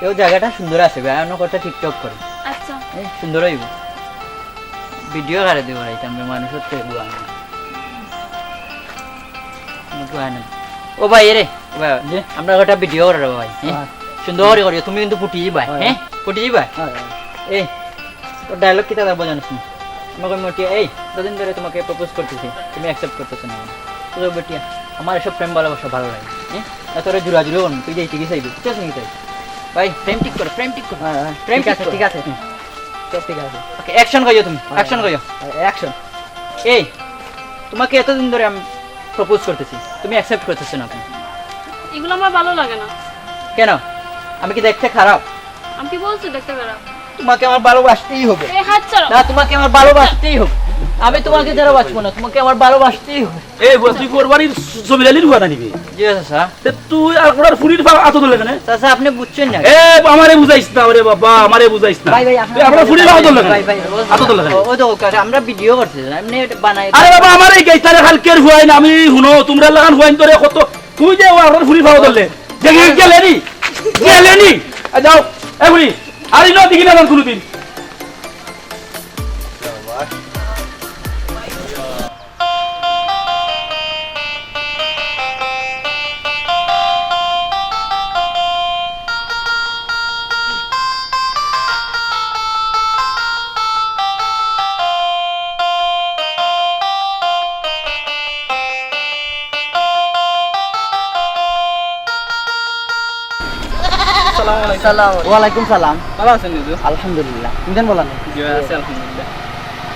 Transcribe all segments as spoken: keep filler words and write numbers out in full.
এও জাগাটা সুন্দর আছে ভাই, অন্য কটা TikTok করে। আচ্ছা। এ, সুন্দর অইবো। ভিডিও কারে দিব ভাই, আমরা মানুষর তো এগুলো আনি। এগুলো আনি। ও ভাই, এরে, ও ভাই, জি। আমরা কটা ভিডিও করে রে ভাই, হ্যাঁ? হ্যাঁ। সুন্দর করে করিও, তুমি কিন্তু ফুটি যাবা, হ্যাঁ। হ্যাঁ? ফুটি যাবা? হ্যাঁ, হ্যাঁ। এই, ও ডায়লগ কিতা যাবো জানোস নি? আমাকে মোটিয়া, এই, দুদিন ধরে তোমাকে প্রপোজ করতেছি, তুমি অ্যাকসেপ্ট করতেছো না। তো বেটিয়া, আমার এসব প্রেম ভালোবাসা ভালো লাগে, হ্যাঁ? না তোরা জুড়া জুড়ি করুন, তুই যাইতে কি চাইবি? ঠিক আছে নি তাই? ভাই, ফ্রেম ঠিক করো, ফ্রেম ঠিক করো। হ্যাঁ, হ্যাঁ, ফ্রেম ঠিক ঠিক আছে, করো। ঠিক আছে। হুম। সব ঠিক আছে। ওকে, অ্যাকশন কইও তুমি, হ্যাঁ, অ্যাকশন কইও। অ্যাকশন। এই, তোমাকে এতদিন ধরে আমি প্রপোজ করতেছি, তুমি অ্যাকসেপ্ট করতেছো না কেন? এগুলো আমার ভালো লাগে না। কেন? আমি কি দেখতে খারাপ? আমি কি বলছি দেখতে খারাপ? তোমাকে আমার ভালোবাসতেই হবে। এই হাত ছাড়ো। না, তোমাকে আমার ভালোবাসতেই হবে। আমি তোমাকে ছাড়া বাঁচবো না, তোমাকে আমার ভালোবাসতেই হবে। এই বুয়া, তুই কোরবানির জমির আলীর বুয়া না নিবি? জি, চাচা। তে তুই আর কোনার ফুড়ির ফা-, আতো ধরলে কেনে? চাচা, আপনি বুঝছেন না। এ, আমারে বুঝাইস না, ওরে বাবা, আমারে বুঝাইস না। ভাই, ভাই, তুই আপনার ফুড়ির ফা-, আতো ধরলে কেনে? ভাই, ভাই, ও, আতো ধরলে কেনে? ও, ও তো কাকা, আমরা ভিডিও করছি, এমনি এটা বানাই। আরে বাবা, আমার এই গাইতারে খালকের হুয়াই না, আমি হুনো, তোমরা লাগান হুয়াইন ধরে কত, তুই যে ও আপনার ফুড়ির ফা-, আতো ধরলে, দেখি গেলে নি, গেলে নি। আ, যাও, এ ফুড়ি, আর ইনো দেখি না কোনোদিন। আসসালামু আলাইকুম। সালাম। ওয়ালাইকুম সালাম। ভালো আছেন হুজুর? আলহামদুলিল্লাহ। তুমি জান বলা নেই? জি, আছি আলহামদুলিল্লাহ।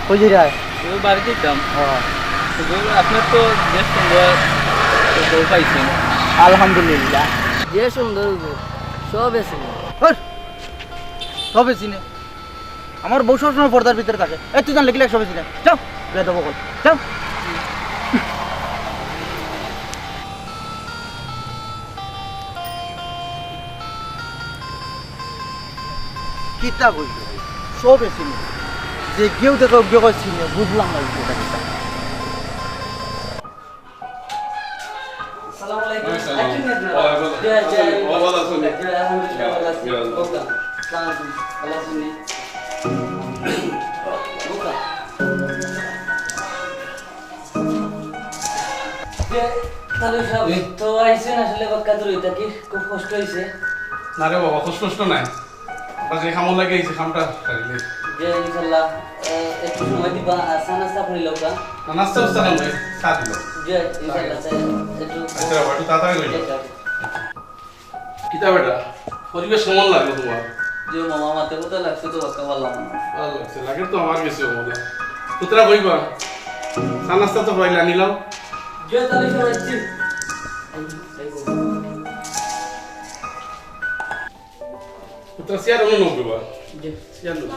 কই যাইরা? হুজুর, বাড়িত যাইতাম। ও। হুজুর, আপনার তো বেশ সুন্দর বউ পাইছেন। আলহামদুলিল্লাহ। যে সুন্দর হুজুর, সবে চিনে। হর! সবে চিনে। আমার বউ সবসময় পর্দার ভিতরে থাকে। এই তুই জানলে কি লেখ সবে চিনে? যাও, বেয়াদব অকল। যাও। কিতা কইল? সবে চিনে। যে কেউ দেখে অজ্ঞ করে চিনে, বুঝলাম না এটা কিতা। আসসালামু আলাইকুম। ওয়ালাইকুম আসসালাম। আচ্ছা, ওয়ালাইকুম আসসালাম। জয়, জয়। ও, ভালো আছেন? জয়, আলহামদুলিল্লাহ, ভালো আছি। জয়। ওকে। আসসালামু আলাইকুম। ভালো আছেন নি? ওকে। যে, তাহলে সব তো আইছেন আসলে বাক্কা দূরে থাকি, খুব কষ্ট হইছে। না রে বাবা, কষ্ট কষ্ট নাই। আমরা যে কামো লাগি আইছি, কামটা সারিলে। জি, ইনশাল্লাহ। এ, একটু সময় দিবা, আর চা নাস্তা করি লউক্কা। না, নাস্তা উস্তা খান নাই, চা দিল। জি, ইনশাল্লাহ, চা। চা একটু আচ্ছা, বাবা, একটু তাড়াতাড়ি করি। জি, জি। কিতা বেটা, পরিবেশ কেমন লাগলো তোমার? জি মামা, আমার তো লাগছে তো বাক্কা ভালা। ভালা লাগছে, লাগে তো আমার গেছে মজা। পুতরা কইবা, চা নাস্তা তো পাইলে আনিলাম। জি, তাহলে সবাই জি। পুতরা চেয়ার অনো নও কইবা। জি। চেয়ার নও।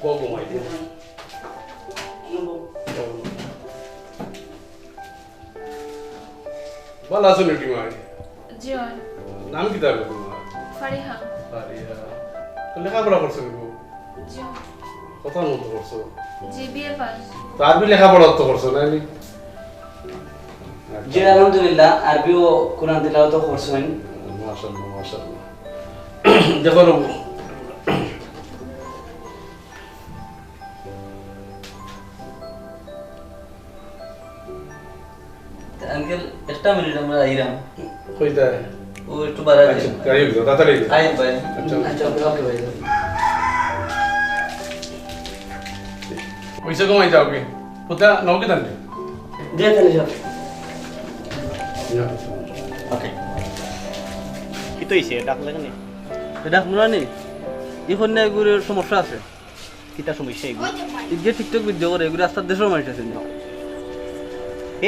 বউ, বউ, মাই, বউ। বউ। ভালা আছো নি, টিমাই? জি, অয়। নাম কিতা অইলো তোমার? ফারিহা। ফারিহা। তো লেখাপড়া করছো নি গো? জি। কত মন্ত করছো? জি, বিএ পাস। তো আরবি লেখাপড়া তো করছো না নি? জি, আলহামদুলিল্লাহ, আরবি ও কোরআন তিলাওয়াত করছইন। মাশাআল্লাহ, মাশাআল্লাহ। দেখো না, আঙ্কেল, একটা মিনিট, আমরা আইরাম। কইতায়? ও একটু বাড়া আচ্ছা, দিন। গাড়ি উঠো, তাড়াতাড়ি উঠো। আই ভাই। আচ্ছা। আচ্ছা, ওকে, ওকে ভাই। পয়সা কমাই যাও কি? কোথা নাও কি জানতে? জি, তাহলে যাও। ওকে। কিতা অইছে? ডাক লাগে নি? এ ডাক মনে নি? এখন না এগুলোর সমস্যা আছে। কিতা সমস্যা এগুলো? এই যে TikTok ভিডিও করে, এগুলো আস্তা দেশর মানুষ আছে না?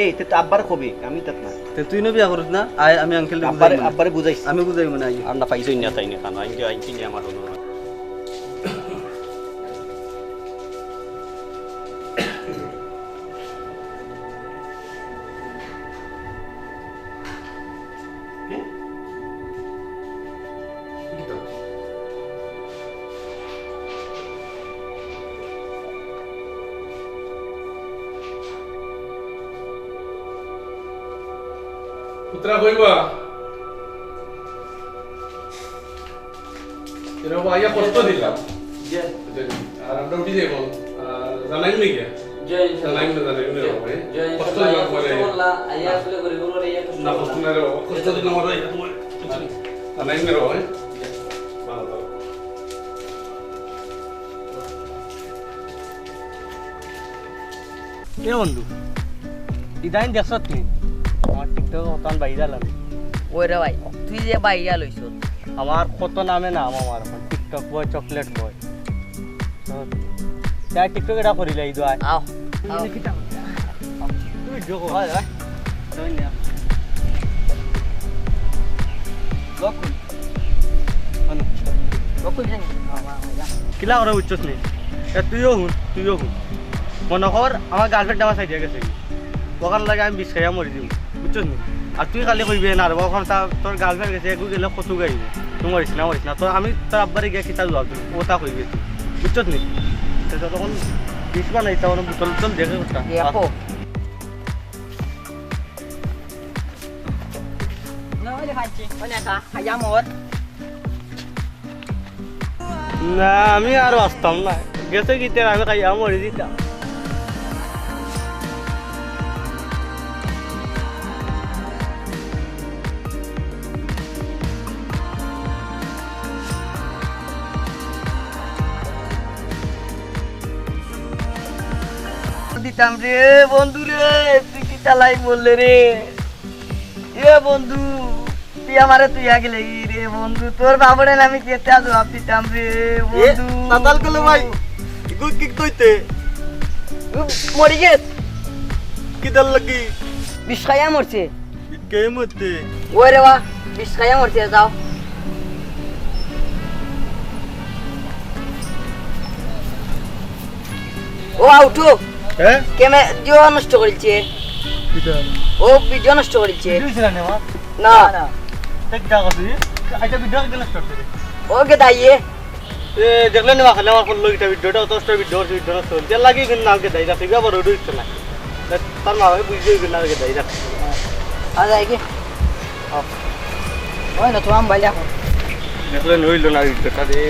এই, তে তো আব্বার কবি, আমি তাত না। তে তুই নবী আগরত না? আয়, আমি আঙ্কেলরে আব্বারে, বুঝাই মনে। আব্বারে বুঝাইস। আমি বুঝাই মনে আই। আর না পাইছই না, তাই না, কারণ আইন যে, আইন চিনি আমার হলো না। পুতরা কইবা? এরা আইয়া কষ্ট দিলাম। জি। আর আমরা উঠি যাইব। আর জানাইম নি গিয়া? জি, ইনশাআল্লাহ। জানাইম না, জানাইম না জি। বাবা, হ্যাঁ? জি, কষ্ট ইনশাআল্লাহ, দিলাম আইয়া পরে। কষ্ট করলা, আইয়া না। আসলে গরিব হলো, আইয়া কষ্ট না, করলা। কষ্ট না রে বাবা, কষ্ট দিলাম আমরা, আইয়া তোমার। জানাইম না রে বাবা, হ্যাঁ? জি। ভালো থাকো। এ বন্ধু, ইদানিং দেখছত নি? আমার TikTok অতান viral আমি। ওই রে ভাই, তুই যে viral অইছস। আমার কত নামে নাম আমার এখন, TikTok boy, chocolate boy। তো, তাই TikTok এটা করিলে এই দোয়ায়। আও, আও। তুমি যোগ হয়, হয়। তুমি নিয়া। লক কই? মানে, লক কই জানি? কিলা করে বুঝছস নি? এ, তুইও হুন, তুইও হুন। মনে কর, আমার girlfriend আমার সাইডে গেছে। ওখান লাগে আমি বিষ খাইয়া মরি দিব, বুঝছস নি? আর তুই খালি কইবে না রে, ওখান তা-, তোর girlfriend গেছে, এগু গেলে কত গাইব। তুই মরিস না, মরিস না। তো আমি তোর আব্বারে গিয়া কিতা জবাব দিব, ওটা কইবে তুই, বুঝছস নি? তো তখন বিষ বানাইতা, ওখানে বোতল উতল দেখে ওটা। দেখো। না, আমি আর বাঁচতাম না। গেছে কি তেল আমি খাইয়া মরি দিতাম। দিতাম রে বন্ধু রে, তুই কিতা লাগি মরলে রে? এ বন্ধু, তুই আমারে তুই আগে লেগি রে বন্ধু, তোর বাবরে আমি কেতা জবাব দিতাম রে এ, বন্ধু। তাতাল কলে ভাই, ইগু কিতা অইতে? উ, মরি গেছ। কিতার লাগি? বিষ খাইয়া মরছে। বিষ খাইয়া মরছে? ওই রে বা, বিষ খাইয়া মরছে, যাও। ও, আউঠো। হ্যাঁ? ক্যামেরা ভিডিও নষ্ট করিলছে। কিতা? ও ভিডিও নষ্ট করিলছে। ভিডিও ছিল না আমার? না। না, না। দেখ, যা করছিস। আচ্ছা, ভিডিও কেন নষ্ট করছিস? ও গেদাইয়ে। এ, দেখলে না, খালি আমার ফোন লইটা ভিডিওটা, অত নষ্ট ভিডিও, ভিডিও নষ্ট হইল। তেল লাগি কিন্তু নাও গেদাই রাখি, আবার ওটা হচ্ছে না। তার মা বুঝতে হইবে না গেদাই রাখি। আর যাই কি? ওই না, তোমার মোবাইল দেখো। দেখলে নইল না ভিডিওটা রে।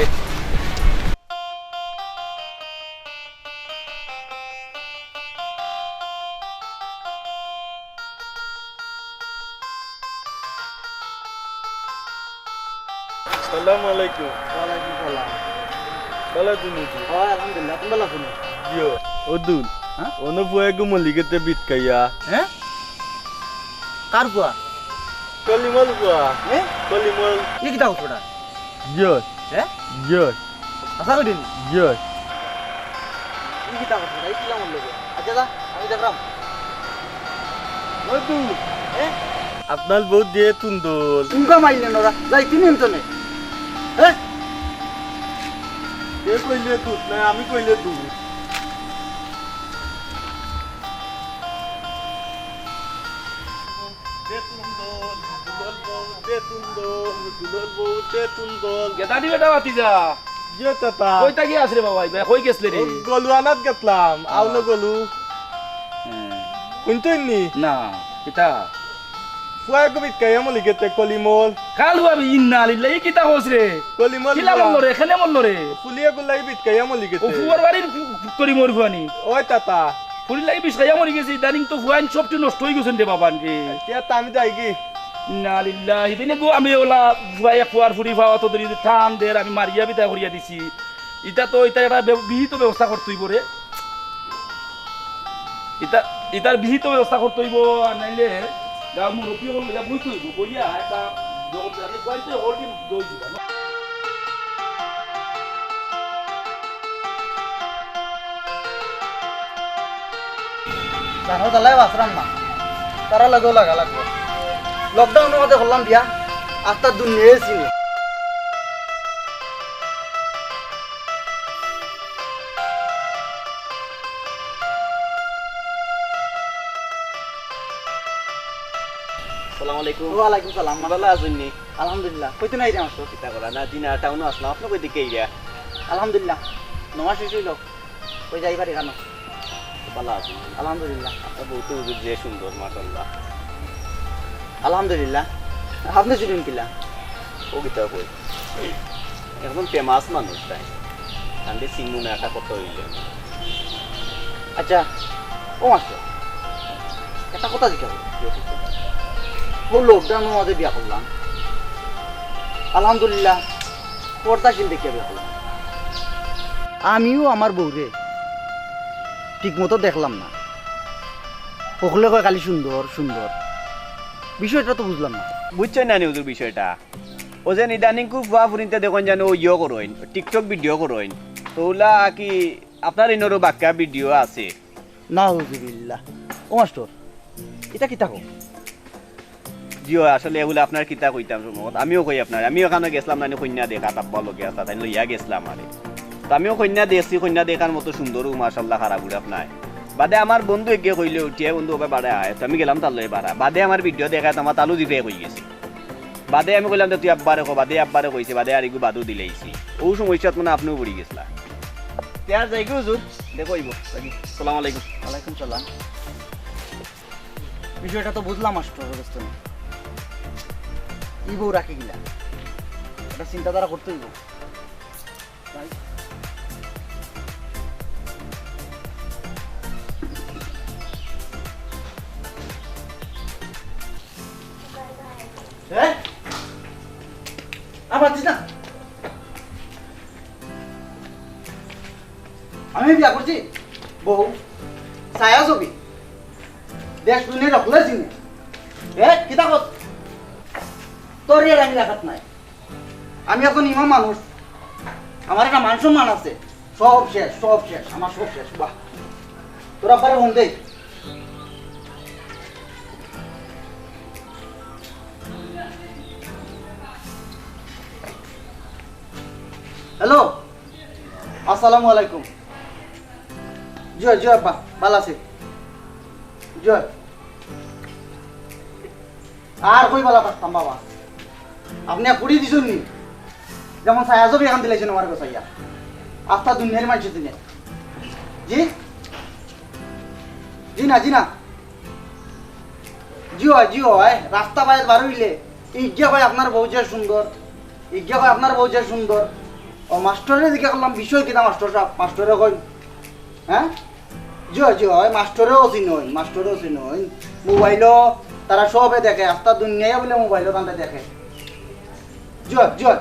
আসসালামু আলাইকুম। ওয়ালাইকুম সালাম। ভালা আছইন নি? হয়, আলহামদুলিল্লাহ। তুমি ভালা আছো নি? জি অয়। ও দুন, হ্যাঁ? অনো ফুয়া এগু মলিগেতে বিষ খাইয়া। হ্যাঁ? কার ফুয়া? কলিমল ফুয়া। হ্যাঁ? কলিমল। ই কিতা কথা? জি অয়। হ্যাঁ? জি অয়। হাছা কইরে নি? জি অয়। ই কিতা কথা? ই কিলা মরলো? আচ্ছা, যা, আমি দেখরাম। ওই তুই, এ? আপনার বউ দে তুন্দল। উনকা মাইলে নরা, যাই তুমি এমতনে। এ? কে কইলে দুধ নাই, আমি কইলে দুধ। দে তুন্দল, দুলল বউ, দে তুন্দল, দুলল বউ, দে তুন্দল। গেদানি বেটা ভাতিজা। জি অয় তাতা। কই থাকি আছরে বাবা, ইবা কই গেছলে রে? ও, গলু আনাত গেছলাম, আ। আউলো গলু। হ্যাঁ। হুনছইন নি? না, কিতা? ফুয়া এগু বিষ খাইয়া মলিগেতে কলিমল। কাল ভাবি, ইন্না লিল্লাহ, ই কিতা কছরে? কলিমল কিলা ফুয়া। মরলো রে? কেনে মরলো রে? ফুলি এগুর লাগি বিষ খাইয়া মলিগেতে। ও ফুয়ার বাড়ির ফু-, ফু-, কলিমল ফুয়ানি। ওই তাতা। ফুলির লাগি বিষ খাইয়া মরিগেছে, ইদানিং তো ফুয়াইন সবটি নষ্ট অইগেছইন রে বাবা রে। কিতা আমি যাইগি? ইন্না লিল্লাহি, ইদিনে গো আমি ওলা ফুয়া এক ফুয়ার ফুরি পাওয়া তো ধরি টান দের, আমি মারিয়া বিদায় করিয়া দিছি। ইতা তো, ইতা একটা ব্য-, বিহিত ব্যবস্থা করতে অইবো রে। ইতা, ইতার বিহিত ব্যবস্থা করতে অইবো, আর নাইলে গাঁও মুরব্বি অকল লইয়া বইতে অইবো, বইয়া একটা জগৎ আমি কইতে হল দিন দই দিবা। জানো জ্বালায় বাঁচরাম না, তারা লগেও লাগা লাগবো। Lockdown-র মধ্যে করলাম বিয়া, আস্তা দুনিয়ায় চিনি। আসসালামু আলাইকুম। ওয়ালাইকুম সালাম। ভালা আছইন নি? আলহামদুলিল্লাহ। কইতে নাই রে আমার তো? কিতা করা না, দিন আর টাউনো আসলাম, আপনি কই দিকে ইরা? আলহামদুলিল্লাহ। নমাজ শেষ অইলো। কই যাইবার এখানো? ভালা আছইন? আলহামদুলিল্লাহ। আপনার বউ তো হুজুর যে সুন্দর, মাশাআল্লাহ। আলহামদুলিল্লাহ। আপনি চিনেন কিলা? ও কিতা কই? একজন ফেমাস মানুষ তাই। তানরে চিনমু না, একটা কথা অইলে। আচ্ছা, ও মাস্টার, একটা কথা জিজ্ঞাসা করি। ও লকডাউনর মাঝে বিয়া করলাম, আলহামদুলিল্লাহ, পর্দাশীল দেখিয়া বিয়া করলাম। আমিও আমার বউরে ঠিক মতো দেখলাম না, হকলে কয় খালি সুন্দর সুন্দর। বিষয়টা তো বুঝলাম না। বুঝছইন না নি হুজুর বিষয়টা? ও যে ইদানিং খুব ফুয়া ফুরিন্তে দেখইন যেন ও ইয়ো করইন, TikTok ভিডিও করইন, তো ওলা কি আপনার ইনরও বাক্কা ভিডিও আছে? নাউজুবিল্লাহ। ও মাস্টার, ইটা কিতা কও? জি অয়, আসলে এগুলা আপনার কিতা কইতাম সময়। আমিও কই আপনার, আমিও এখানো গেছলাম না নি কইন্যা দেখাত, আব্বা লগে আছলা, তাইন লইয়া গেছলা আমারে। তো আমিও কইন্যা দেখছি, কইন্যা দেখার মতো সুন্দর, ও মাশাআল্লাহ, খারাপ গুড়াপ নাই। বাদে আমার বন্ধু এগিয়ে কইলে উঠিয়া, "বন্ধু, ওবা বাড়া আয়।" তো আমি গেলাম তার লগে বাড়া। বাদে আমার ভিডিও দেখায় তো আমার তালু জিভে কই গেছে। বাদে আমি কইলাম যে, "তুই আব্বারে ক।" বাদে আব্বারে কইছে, বাদে আর এগু বাদও দিলাইছি। ও সমস্যাত মানে আপনিও পড়ি গেছলা। তে আর যাই গো হুজুর, দেখো অইবো। আসসালামু আলাইকুম। ওয়ালাইকুম সালাম। বিষয়টা তো বুঝলাম মাস্টার, বুঝতে না। ই বউ রাখি গিলা। এটা চিন্তাধারা করতে অইবো। হ্যাঁ? আবার দিস না। আমি বিয়া করছি, বউ, ছায়া ছবি, দেশ দুনিয়া রকলে চিনে। এ, কিতা কস? তোর এর আমি রাখাত নাই। আমি এখন ইমাম মানুষ, আমার একটা মান সম্মান আছে। সব শেষ, সব শেষ, আমার সব শেষ। বাহ, তোরা পরে ফোন দে। হ্যালো, আসসালামু আলাইকুম। জি অয়, জি অয় আব্বা, ভালা আছি। জি অয়। আর কই ভালা থাকতাম বাবা? আপনে এক কুড়ি দিছইন নি? যেমন ছায়া ছবি এখান দিলাইছইন আমার গছাইয়া। আস্তা দুনিয়ার মানষে চিনে। জি? জি না, জি না। জি অয়, জি অয়, রাস্তা বায় বার অইলে, ইগিয়া কয় আপনার বউ যে সুন্দর, ইগিয়া কয় আপনার বউ যে সুন্দর। ও মাস্টররে জিজ্ঞাসা করলাম, বিষয় কিতা মাস্টর সাব? মাস্টরে কইন, হ্যাঁ? জি অয়, জি অয়, মাস্টরেও চিনইন, মাস্টরেও চিনইন। মোবাইলও তারা সবে দেখে, আস্তা দুনিয়ায় বুলে মোবাইলও তানতে দেখে। জি অয়, জি অয়।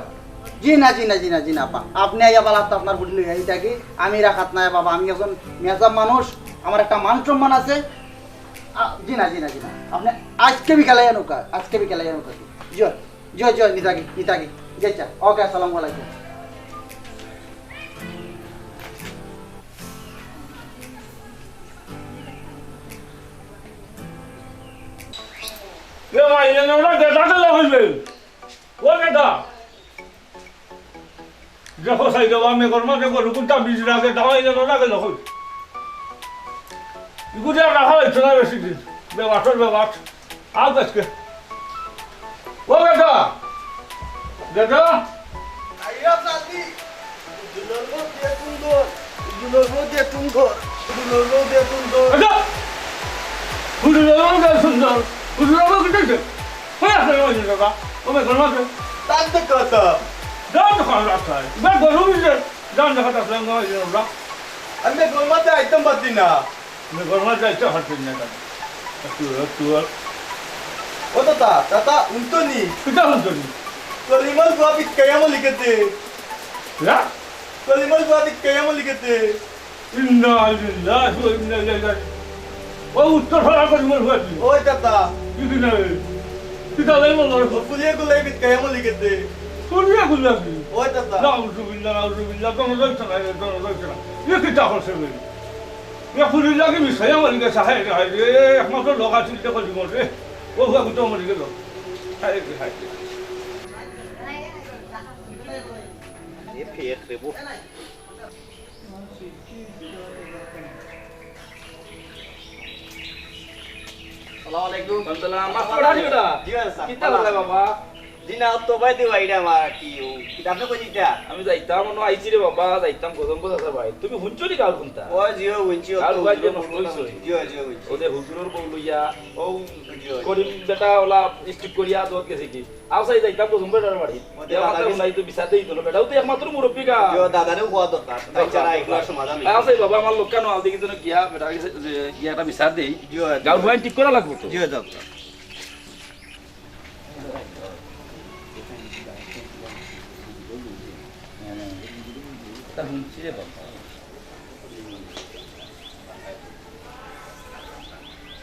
জি না, জি না, জি না, জি না, আপা। আপনে আইয়া বালা তো আপনার বুদ্ধি লইয়া, ইটা কি? আমি রাখাত নাই বাবা, আমি একজন মেজাব মানুষ, আমার একটা মান সম্মান আছে। আ, জি না, জি না, জি না। আপনে আজকে বিকালে আনুকা, আজকে বিকালে আনুকা। জি অয়, জি অয়, জি অয়, নিতাগি, নিতাগি। জি আচ্ছা, ওকে, আসসালামু আলাইকুম। এ ভাই, এ নোংরা গেদাতে লাগাইবে। ও গেদা। দেখো সাইডে বা মেঘর মাঝে গরু কোনটা বীজ লাগে, দাওয়াই গেল না গেল কই? ইগুলি আর রাখা হইছে না বেশি দিন। বেবাসর বেবাস। আজ আজকে। ও গেদা। গেদা। আইয়া জানি। দুলর বউ দিয়া সুন্দর। দুলর বউ দিয়া সুন্দর। দুলর বউ দিয়া সুন্দর। আচ্ছা। হুজুর বাবা কি সুন্দর? হুজুর বাবা কি দেখছে? কই আছে ওই বাবা? ও ভাই, গরম আছে? তার তো কথা। দাম তো খারাপ আছে। ভাই, গরম হইছে। দাম দেখা যাচ্ছে না, ওই যে আমরা। আমি তো গরম আছে, আইতাম পারছি না। আমি গরম আছে, আইতাম পারছি না কেন? একটু, একটু আর। ও দাদা, দাদা, উনতনি। কিতা উনতনি? কলিমাল গুয়া বিকাইয়া মলিকেতে। হ্যাঁ? কলিমাল গুয়া বিকাইয়া মলিকেতে। ইন্না লিল্লাহি ওয়া ইন্না ইলাইহি রাজিউন। ও উত্তর ফাড়া করি মর হয়ে তুই। ওই দাদা। কি কি না রে? কি দাদা এই মর? ফুলিয়া গুলাই বিকাইয়া মলিকেতে। ফুলিয়া গুলাই? ওই দাদা। নাউজুবিল্লাহ, নাউজুবিল্লাহ, দন রইছে না, দন রইছে না। এ কি তা করছে রে? এ ফুলিয়া কি মিশাইয়া মলিকেতে, হায় রে, হায় রে, একমাত্র লোক আছিল যে কলি মরে। ও হুয়া গুতো মরি গেল। হায় রে, হায় রে। এ ফেক রে বো। আসসালামু আলাইকুম। আসসালাম। মাস্টার আছি ওটা? জি, স্যার। কিতা বলে বাবা? জি না, অত ভাই দিবা এটা আমার কি ও, কিতা আপনে কই দিতা? আমি যাইতাম, অনো আইছি রে বাবা, যাইতাম গজম্বর চাচার বাড়ি। তুমি হুনছো নি গাউর কুন্তা? ও জিও হুনছি, ও গাউর তো বাড়ি যে হুজুর নষ্ট বলতো হইছে। না। জিও, জিও হুনছি। ও যে হুজুরর বউ লইয়া, ও জিও, জিও। করিম বেটা ওলা স্ট্রিক করিয়া দৌড় গেছে কি? আও চাই যাইতাম গজম্বর বেটার বাড়ি। ও যে এ মাথা দাদা হুনাই তো বিচার দেই তো না, বেটাও তো একমাত্র মুরব্বি গা। জিও, দাদারেও কওয়া দরকার। তাই ছাড়া এগুলা সমাধান হইতো আও না। চাই বাবা, আমার লোক কেন আও দেখি যেন গিয়া বেটার গেছে যে গিয়া একটা বিচার দেই। জিও, জিও। গাউর বাড়ি ঠিক করা লাগবো তো। জিও, দরকার।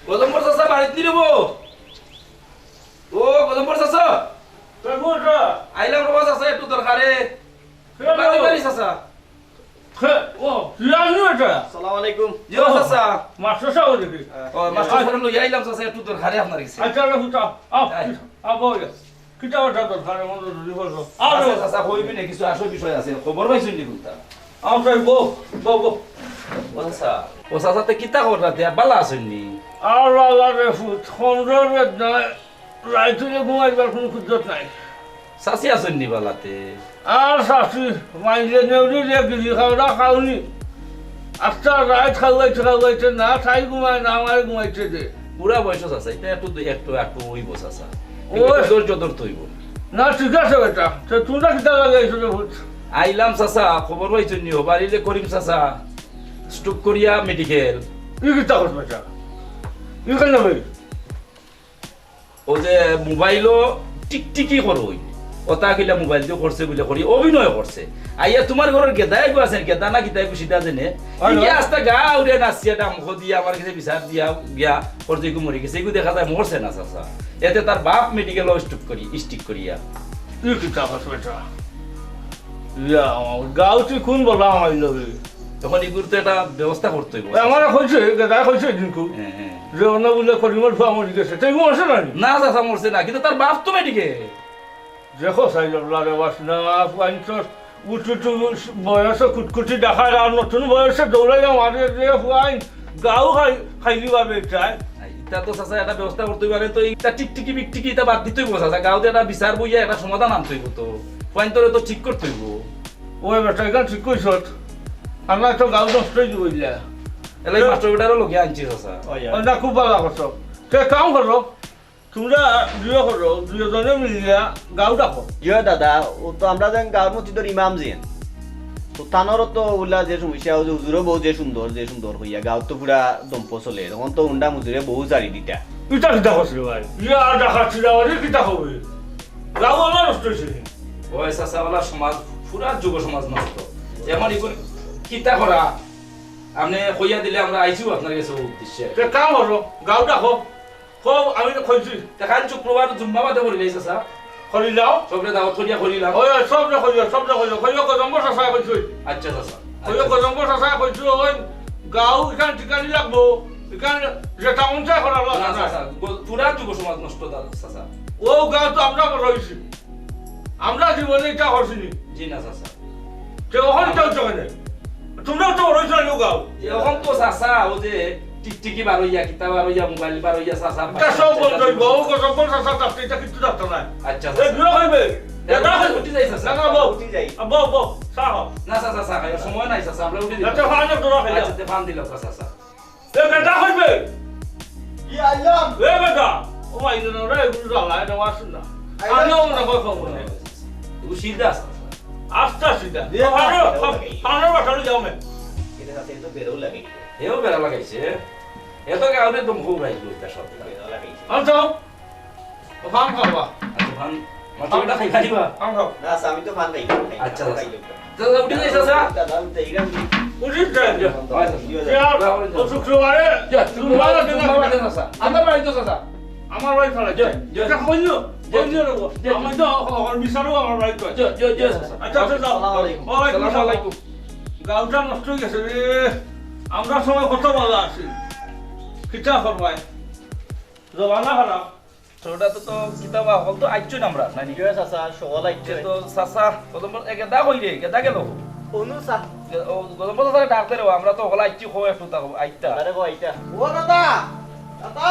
গজম্বর চাচা বাড়িত নি রে বো? ও গজম্বর চাচা, আইলাম রে বা চাচা, একটু দরকারে। কে রে? বাড়ি বাড়ি চাচা। কে? ও, তুই আইলি এটা? সালাম আলাইকুম। জি, ও, চাচা। মাস্টার সাব দেখি। ও, মাস্টার সাব লই আইলাম চাচা, একটু দরকারে আপনার গেছে। আচ্ছা, আচ্ছা, আও, আও, আয়। আও, বউ, কিতা কথা দরকার, এমন জরুরি বলছো? আও, আচ্ছা, আও। চাচা, কইবি না, কিছু আসল বিষয় আছে, খবর পাইছইন নি কুন্তা? আও, তাই বউ, বউ, বউ। ও চাচা, ও চাচা, তে কিতা খবর রাতে, বালা আছইন নি? আর বালা রে ফুত, কমজোর বেদনা, রাইত অইলে ঘুমাইবার কুনু কুদরত নাই। চাচি আছইন নি বালাতে? আর চাচি, মাইলে নেউরি দিয়া গিরি খাওরা খাওনি। আস্তা রাইত খাওয়াইতে খাওয়াইতে না তাই ঘুমায় না আমারে ঘুমাইতে দে। বুড়া বয়স চাচা, ইতা একটু দুই, একটু, একটু অইবো চাচা। ওই। একটু ধৈর্য ধরতে অইবো। না, ঠিক আছে বেটা। তে তুমরা কিতা লাগাইছো রে ভূত? আইলাম চাচা, খবর পাইছইন নি? হবারিলে করিম চাচা, স্ট্রোক করিয়া মেডিকেল। ই কিতা কস বেটা? ই কেনে ভাই? ও যে মোবাইলো টিকটিকি করইন, ওটা কিলা মোবাইল দিয়া করছে বুলে করি, অভিনয় করছে। আইয়া তুমার ঘরর গেদা এগু আছে, গেদা না কিতা এগু সিধা জেনে। হয়, ইগিয়া হয়। আস্তা গাউরে নাচিয়া ডামখো দিয়া আমার গেছে বিচার দিয়া গিয়া করছে, ইগু মরি গেছে, ইগু দেখা যায় মরছে না চাচা। এতে তার বাপ মেডিকেলো স্ট্রোক করি, স্ট্রিক করিয়া। ই কিতা কস বেটা? ইয়া, গাউত কুন বালা আইলো বে? তখন ইগুর তো একটা ব্যবস্থা করতে অইবো। এ, আমারে কইছে, গেদায় কইছে দিনকু। হ্যাঁ, হ্যাঁ। যে অনো বুলে করিমর ফুয়া মরি গেছে। তে ইগু মরছে না নি? না, চাচা মরছে না, কিন্তু তার বাপ তো মেডিকেল। দেখো, সাইজবলা রে বাস না, ফুয়াইন তো উঠু টু বয়সে কুটকুটি দেখার, আর নতুন বয়সে দৌড়াইয়া মারে যে ফুয়াইন, গাউ খাই-, খাইলি বা বেটায়। ইতা তো চাচা একটা ব্যবস্থা করতে অইবো, তো ইতা টিকটিকি বিকটিকি ইতা বাদ দিতে অইবো চাচা। গাউত একটা বিচার বইয়া একটা সমাধান আনতে অইবো তো। ফুয়াইনতরে তো ঠিক করতে অইবো। ওই বেটা, ইখান ঠিক কইছস। আর না তো গাউ নষ্ট অই যাইবো ইলা। এলাই মাস্টার বেটারও লগে আনছি চাচা। ওই, ওই। ওই না, খুব বালা করছো। তে কাম করো, তুমরা দুইও করো, দুইও জনে মিলিয়া গাউ ডাকো। ইয়ে দাদা, ও তো আমরা যেন গাউর মসজিদর ইমাম যেন। তো তানরও তো উলা যে সমস্যা, ও যে হুজুরও বউ যে সুন্দর, যে সুন্দর কইয়া, গাউত তো পুরা দম্প চলে। তখন তো উন্ডা মুজুরে বউ জারি দিতা। ইটা কিতা কস রে ভাই? ইয়া ডাকাত চিরাওয়ালি কিতা কবে? গাউ আমার নষ্ট অইছে। ওই চাচা, ওলা সমাজ, পুরা যুব সমাজ নষ্ট। এমন ইগুন কিতা করা? আপনে কইয়া দিলে আমরা আইছিও আপনার গেছে ও উদ্দেশ্যে। তে কাম করো, গাউ ডাকো। কও, আমি তো কইছি। তে কাইল শুক্রবার জুম্মা বাদে করিলাই চাচা। করিলাও। সবরে দাওয়াত করিয়া করিলাম। ওই, ওই, সবরে কইও, সবরে কইও। কইও, গজম্বর চাচায় কইছইন। আচ্ছা চাচা। কইও, আচ্ছা। গজম্বর চাচায় কইছইন, গাউ ইখান ঠিকানি লাগবো। ইখান যেটা মন চায় করা লাগবো না, না। চাচা, গ-, পুরা যুব সমাজ নষ্ট দা-, চাচা। ও গাউ তো আমরা বড় অইছি। আমরা জীবনে ইটা করছি নি। জি না, চাচা। তে অখন ইটা অইছে কেনে? তুমরাও তো বড় অইছো না, গাউ। অখন তো চাচা, ও যে টিকটিকি বার অইয়া, কিতা বার অইয়া, মোবাইল বার অইয়া, চাচা, ইটা সব বন্ধ অইবো। ও গজম্বর চাচা থাকতে ইটা কিচ্ছু থাকতো না। আচ্ছা, এ, চাচা। দূরে কইবে। এ, না, না, না, উঠি যাই, চাচা। না, না, বউ। উঠি যাই। আ, বউ, বউ, চা খাও। না, চাচা, চা খাইবার সময় নাই, চাচা, আমরা উঠি দিলাম। আচ্ছা, পান একটু রাখে যাও। আচ্ছা, তে পান দিলাম, চাচা। এ বেটা কইবে? কি আইলাম? এ বেটা, ও ভাই, না রে, এগুলো জ্বালায় না, আসুন না। আইলাম। আমিও মনে হয় কম মনে। ও সিধা আছে। আস্তা সিধা। দিয়ে পানো, পানো। পানো বাটালো যাও মে। এটা সাথে তো বেরো লাগে। এও বেড়া লাগাইছে। এত গাউরে দম খুব রাইল এটা সব। বেরো লাগাইছে। আচ্ছা। ও পান খাবা। আচ্ছা, পান, আমার তো এটা খাই খাইবা। পান খাও। না, আচ্ছা, আমি তো পান খাই, খাই, আচ্ছা, খাই, আচ্ছা। খাই। তো উঠি যাই, চাচা। দাদা, আমি তো এইরকম উঠি যাই। জি, আচ্ছা। জি, আর ও শুক্রবারে যা, শুক্রবারে শুক্রবারে দিন দিন আসবে। বাদে, চাচা। আমার বাড়ি তো, চাচা। আমার বাড়ি খারাপ। জি, জি। এটা কইল, জি। কইল রে গো। জি। আমি তো আমার বিচারও আমার বাড়ি তো। জি, জি, জি, চাচা। আচ্ছা, আচ্ছা, যাও। আসসালামু আলাইকুম। ওয়ালাইকুম আসসালাম। আসসালামু আলাইকুম। গাউটা নষ্ট অই গেছে রে। আমরা সময় কত ভালা আছি। কিতা করবায়? জমানা খারাপ। তো ওটা তো, তো কিতাবা হকল তো আইচ্ছইন আমরা, নানি? ইয়ে চাচা, সকাল আইচ্ছইন। তো চাচা, প্রথম এক গেদা কই রে? গেদা গেল? অনু চা। ও, গজম্বর চাচারে ডাক দে রে, আমরা তো হকল আইচ্ছি, কও একটু তা আইতা। আরে গো আইতা। ও দাদা, দাদা।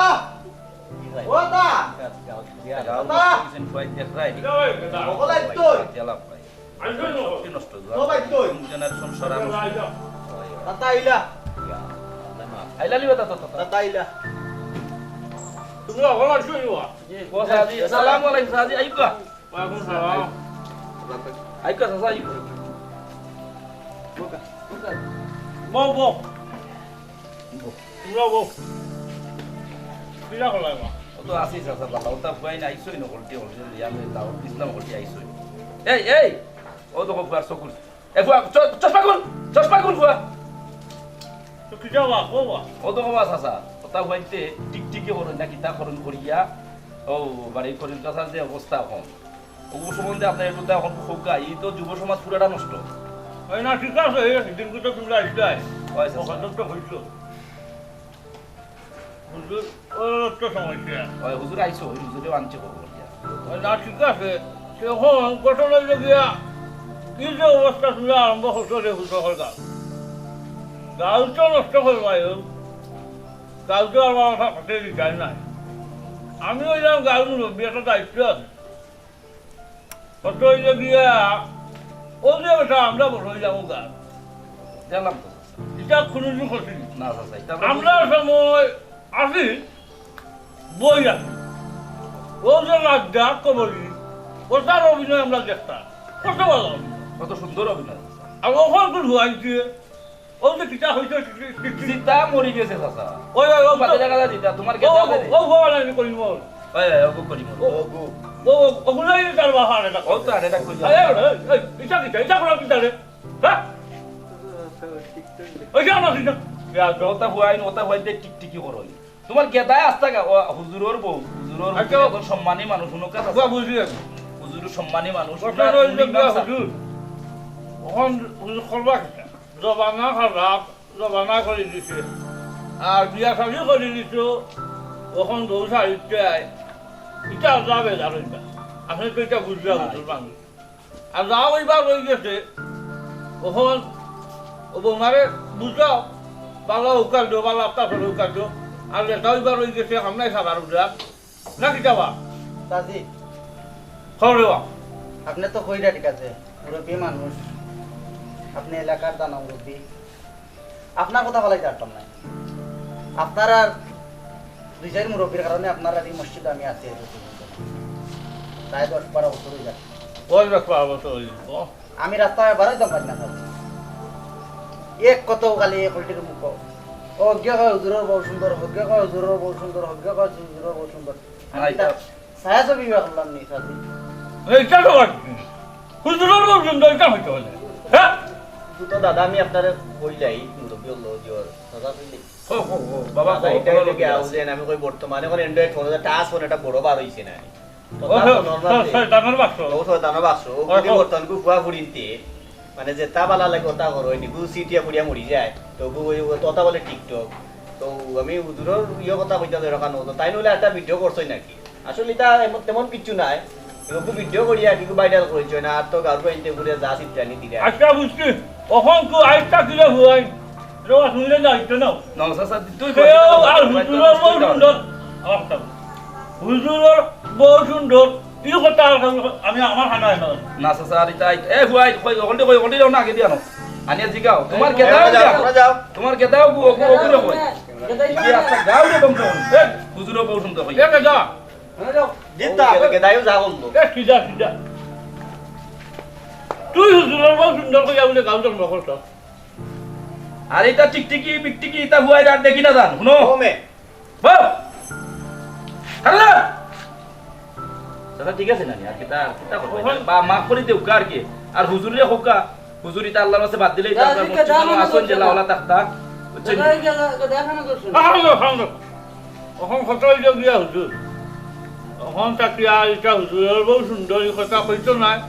ও তা! তা! ওগুলাই তো! নষ্ট হয়ে যাবে। ও ভাই তো! Generation সারা নষ্ট। তা তা আইলা। আইলা নি বেটা, তা, তা, তা। তা তা আইলা। তুমি অকল আছো নি বা? ও সাজি, আসসালামু আলাইকুম সাজি, আইবা। ওয়ালাইকুম সালাম। আইবা, চাচা, আইবা। বও, বও। বও। তোমরা বও। কিলা করলাই বা? ও তো আছি, চাচা, বালা। ওটা ফুয়াই না, আইসই না, হলটি, হলটি, আমি তাও ইসলাম হলটি আইসই। এই, এই! ও তো ফুয়ার চকুর। এ ফুয়া, চ-, চশমা খুল, চশমা খুল ফুয়া। তো কিতা বা, কও বা। ও তো বাবা চাচা, ওটা ফুয়াইতে টিকটিকি করইন না, কিতা করইন করিয়া, ও বাড়ি করিন চাচা যে অবস্থা এখন। ওগু সম্বন্ধে আপনার একটু তা এখন কউক্কা, ই তো যুব সমাজ পুরাটা নষ্ট। ওই না, ঠিক আছে, এই দিনকু তো তোমরা আইছলায়। হয়, স্যার। ও কথা তো হইল। হুজুর, ও তো সমস্যা। হয়, হুজুর আইছো, ওই হুজুরেও আনছে খবর দিয়া। ওই না, ঠিক আছে। তে এখন ঘটনা অইল গিয়া, ই যে অবস্থা তুমি আরম্ভ করছো রে হুজুর, হল গাঁও। গাঁও তো নষ্ট করবায়, গাঁও তো আমার মাথা খাতে দিতাই নাই। আমি অইলাম গাঁওর মুরব্বি, একটা দায়িত্ব আছে। কত অইলে গিয়া, ও যে বেটা আমরা বড় অইলাম ও গান। গেলাম তো। ইটা কোনোদিন করছি নি। না, চাচা, ইটা আমরা আমরা সময় আছি, বই আছি। ও যে রাজা কবরী, ও তার অভিনয় আমরা দেখতাম। কত ভালা অভিনয়। কত সুন্দর অভিনয়। আর ওখান কোন হুয়াইছে? ও যে কিতা হইছে, ঠিক, ঠিক, ঠিক। জিতা মরি গেছে, চাচা। ওই, ওই, ও বাদে তো দেখা যায় জিতা, তোমার ও, গেছে ও, আছে নি? ও, ও, আমি করি মর। ওই, ওই, ওগু করি মর। ও, ওগু। ও, ও, ওগুলাই তার বাবা আরে ডাক। ও তো আরে ডাক করি। এই, এই, এই, এই, ইটা কিতা, ইটা করা কিতা রে? হ্যাঁ? ওই যে আমার কিতা? ইয়া, ওটা হুয়াইন, ওটা হুয়াইতে টিকটিকি করো। তোমার গেদায় আস্তা গা-, ও, হুজুরর বউ, হুজুরর আচ্ছা। বউ এখন সম্মানী মানুষ, উনকাত আছে। বুঝলি আমি। হুজুর সম্মানী মানুষ, কথা উনার রইল উনি গিয়া ইমাম সাহেব। হুজুর। ওখান হুজুর করবা কিতা? জমানা খারাপ, জমানা করি দিছে। আর বিয়া শাদি করি দিছো, ওখান বউ সারিতে আয়। ইটা আল্লাহ বেজার অইবা। আপনি তো ইটা বুঝলা না, হুজুর মানুষ। আর যা অইবার রই গেছে, ওখান ও বৌমারে বুঝাও, বালা উকাল দো, বালা আত্মা করে উকাল দো। আর যেটা অইবার রই গেছে, আমরাই খাবার উঠা। না কিতা বা? চাচি। খবর দেওয়া। আপনি তো কইরা ঠিক আছে, মুরব্বী মানুষ, আপনি এলাকার দানা মুরব্বী, আপনার কথা ফালাই পারতাম না। আপনার আর দুই চাইর মুরব্বীর কারণে আপনার আর এই মসজিদে আমি আছি এত পর্যন্ত। প্রায় দশ বারো বছর অই যাচ্ছে। ওই দশ বারো বছর অই গেছে। আমি রাস্তায় বারইতাম পারি না, স্যার। এক কথাও খালি এক উল্টির মুখ। অজ্ঞ কয় হুজুরর বউ সুন্দর, অজ্ঞ কয় হুজুরর বউ সুন্দর, অজ্ঞ কয় হুজুরর বউ সুন্দর। আমি না, এটা ছায়া ছবি বিয়া করলাম নি, স্যার। এইটা তো আর কি। হুজুরর বউ সুন্দর, এটা হইতে হলে। হ্যাঁ? কিন্তু তো দাদা, আমি আপনারে কইলাই, মুরব্বী অকল, জি, ওর দাদা কইলে। ও, ও, ও, বাবা, দাদা, ও, এটা ও, হইলে কি, ও, আউজেন, আমি কই বর্তমানে এখন Android ফোন আছে, touch ফোন, এটা বড় বার হইছে না। ও, কথা তো ও, normal ও, যে। শয়তানের বাক্স। ও শয়তানের বাক্স। ও ও, গুলি ও। বর্তমান গু ফুয়া ফুড়িনতে, মানে, যেতা বালা লাগে ওতা করো, এনে গু সিটিয়া ফুড়িয়া মরি যায়। তো গু ওই, ও তোতা বলে TikTok। তো আমি হুজুরর ইয়ে কথা কইতা ধরো কানো, তো তাই নইলে একটা video করছই নাকি? আসলে ইতা এমন, তেমন কিচ্ছু নাই। এরকম video করিয়া কি viral করেছে না, আর তো গাউর বাড়িতে ঘুরে যা চিত্রানি দিলে। আচ্ছা, বুঝছি। অখন তো আরেকটা কিলা হুয়াই। রে, শুনলে না, একটু নাও। না, চাচা, তুই কেউ কইতে পারো, আর কইতে হুজুরর পারো, বউ কইতে পারো। সুন্দর। আচ্ছা। হুজুরর বউ সুন্দর। ই কথা আর আমি আমার খানা হয় না। না, চাচা, আর ইতা, এ, হুয়াই, কই, ওখানটা কই, ওখানটা যাও না, আগে দিয়ে আনো। আনিয়া জিগাও। তোমার এই, গেদাও এ, যাও, যাও। তোমরা যাও। তোমার গেদাও গু-, গু-, ওগুলো কই? গেদাই গিয়ে আস্তা গাউরে বন্ধ করুন। এ, হুজুরর বউ সুন্দর কই। এ, গেদা। দিতা। গেদা, গেদাইও যা বললো। এ, সিধা, সিধা। তুই হুজুরর বউ সুন্দর কইয়া বলে গাউর জন্ম করছ। আর এটা টিকটিকি, বিকটিকি, এটা হুয়াই আর দেখি না জান, হুনো? ও মে। বউ! খালো! দাদা, ঠিক আছে নানি, আর কিতা, আর কিতা করবো? ওখান বা মাফ করি দেউক্কা আর কি। আর হুজুররে কউক্কা, হুজুর ইতা আল্লাহর কাছে বাদ দিলে, ইতা দাদা, আপনার ঠিক আছে, মসজিদে দাদা, আসন দাদা। জেলা ওলা থাকতা, বুঝছেন? দাদা, এই যে, দাদা, দাদা, খানা করছেন। আহলো, খালো। অখন কথা অইল গিয়া হুজুর। অখন তাকিয়া ইটা হুজুরর বউ সুন্দর, ই কথা কইতো নায়।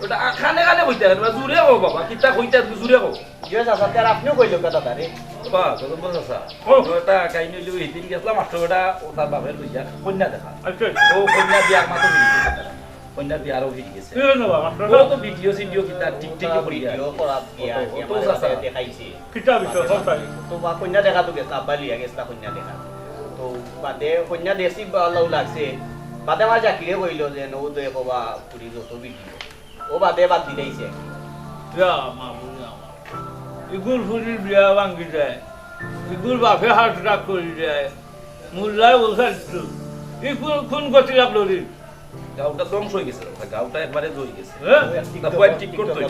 ওটা কানে কানে কইতে হয়, জুরে কও বাবা, কিতা কইতে হয়, জুরে কও। জি, চাচা, তে আর আপনিও কইলেন কথা তারে। বা, গজব চাচা। ও। তো এটা কাহিনী অইল, ওই দিন গেছিলাম, মাস্টার বেটা, ও তার বাপের লইয়া, কন্যা দেখা। আচ্ছা, আচ্ছা। ও কন্যা বিয়ার মাত্র ফিরে গেছে তারা। কন্যা বিয়ারও ফিরে গেছে। কি হলো বাবা, মাস্টার? ও তো ভিডিও সিডিও কিতা টিকটিকি করিয়া। ভিডিও করা দিয়া, ও তো, ও তো ক্যামেরা চাচা। দেখাইছে। কিতা বিষয়, কোথায়? তো বা কন্যা দেখা তো গেছে, আব্বা লইয়া গেছে কন্যা দেখা। তো বাদে কইন্যা দেখছি ভালাউ লাগছে। বাদে আমার জাকিরে কইলো যে, "নৌ দে কবা পুরি যত ভিডিও।" ও বাদে বাদ দিলাইছে। ইয়া মাবুদ আমার। ইগুর ফুরির বিয়া ভাঙ্গি যায়। ইগুর বাপে হার্ট অ্যাটাক করি যায়। মুল্লায় বলছে, "ই কোন, কোন গতি লাগলো রে?" গাঁওটা ধ্বংস হয়ে গেছে, গাঁওটা একবারে ধ্বংস হয়ে গেছে। হ্যাঁ? না, point ঠিক করতে হইব।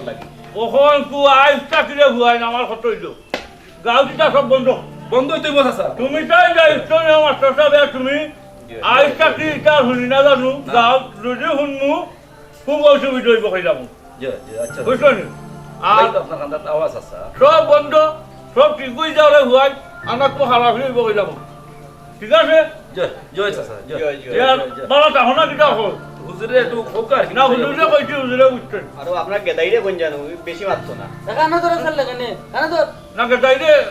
অখন কু আইজ থাকিলে হুয়াইন আমার কত হইল? গাঁও দিতা সব বন্ধ। বন্ধ হইতে হইব, চাচা। তুমি তাই দায়িত্ব নেও, মাস্টার সাহেব, আর তুমি জি, জি, আইজ জি। থাকি ইটা শুনি না জানো, না। গাঁও যদি শুনমু, খুব অসুবিধা হইব কইলাম। জি, জি, আচ্ছা। বুঝছো নি? আর এই তো আপনার কান্দাত আওয়াজ আছে। সব বন্ধ, সব ঠিক হয়ে যাওয়ার হুয়াই, আমার তো খারাপ হইব কইলাম। ঠিক আছে? জয়, জয় চাচা, জয়। জয়, জয়, ইয়ার জয়, জয়। বাবা, তখন না কিতা হল? হুজুরে একটু খোকা আর কি। না, হুজুরে কইছি, হুজুরে বুঝছেন। আর ও আপনার গেদাইরে কোন জানো, বেশি মারতো না। কানো ধরে ফেললে কেনে? কানো ধর। না, গেদাইরে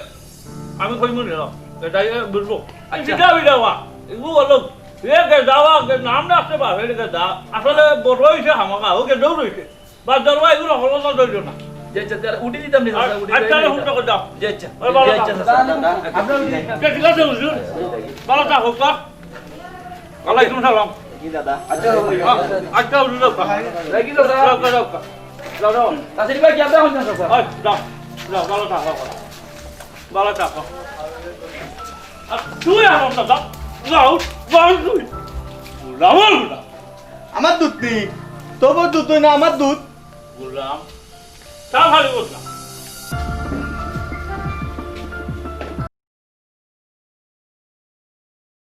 আমি কইমু না, গেদাইরে বুঝবো। আচ্ছা। কিতা বিদাওয়া? এগু বলো, এ গেদাওয়া, গে-, নাম রাখতে পারবে, এ গেদা। আসলে বড় হইছে হামাকা, ও গেদাও রইছে। বাদ দেওয়া এগুলো হলো না, ধরলো না। যে, যে, তাহলে উঠে দিতাম নি, আর, চাচা, উঠে আর তাহলে দিতাম। হুজুর করে দাও। যে, আচ্ছা। ওই বাবা যে, আচ্ছা, দাও। চাচা, দাদা, আপনি উঠে দিন। কে ঠিক আছে, হুজুর? বাবা তা হোক, বাবা। ওয়ালাইকুম সালাম। জি, দাদা। আচ্ছা, হুজুর। হ্যাঁ, আচ্ছা, হুজুর, দাও। রাখি দাও, দাদা। দাও, দাও, দাও। দাও, দাও। তাসির ভাই, কি আপনার হচ্ছেন, চাচা? আচ্ছা, দাও, দাও, বাবা তা হোক। বাবা তা হোক। আর তুই আমার দাদা, যাও, যাও তুই। লামা, লামা। আমার দুধ নি, তোর দুধ না, আমার দুধ। বললাম, চা খালি বললাম।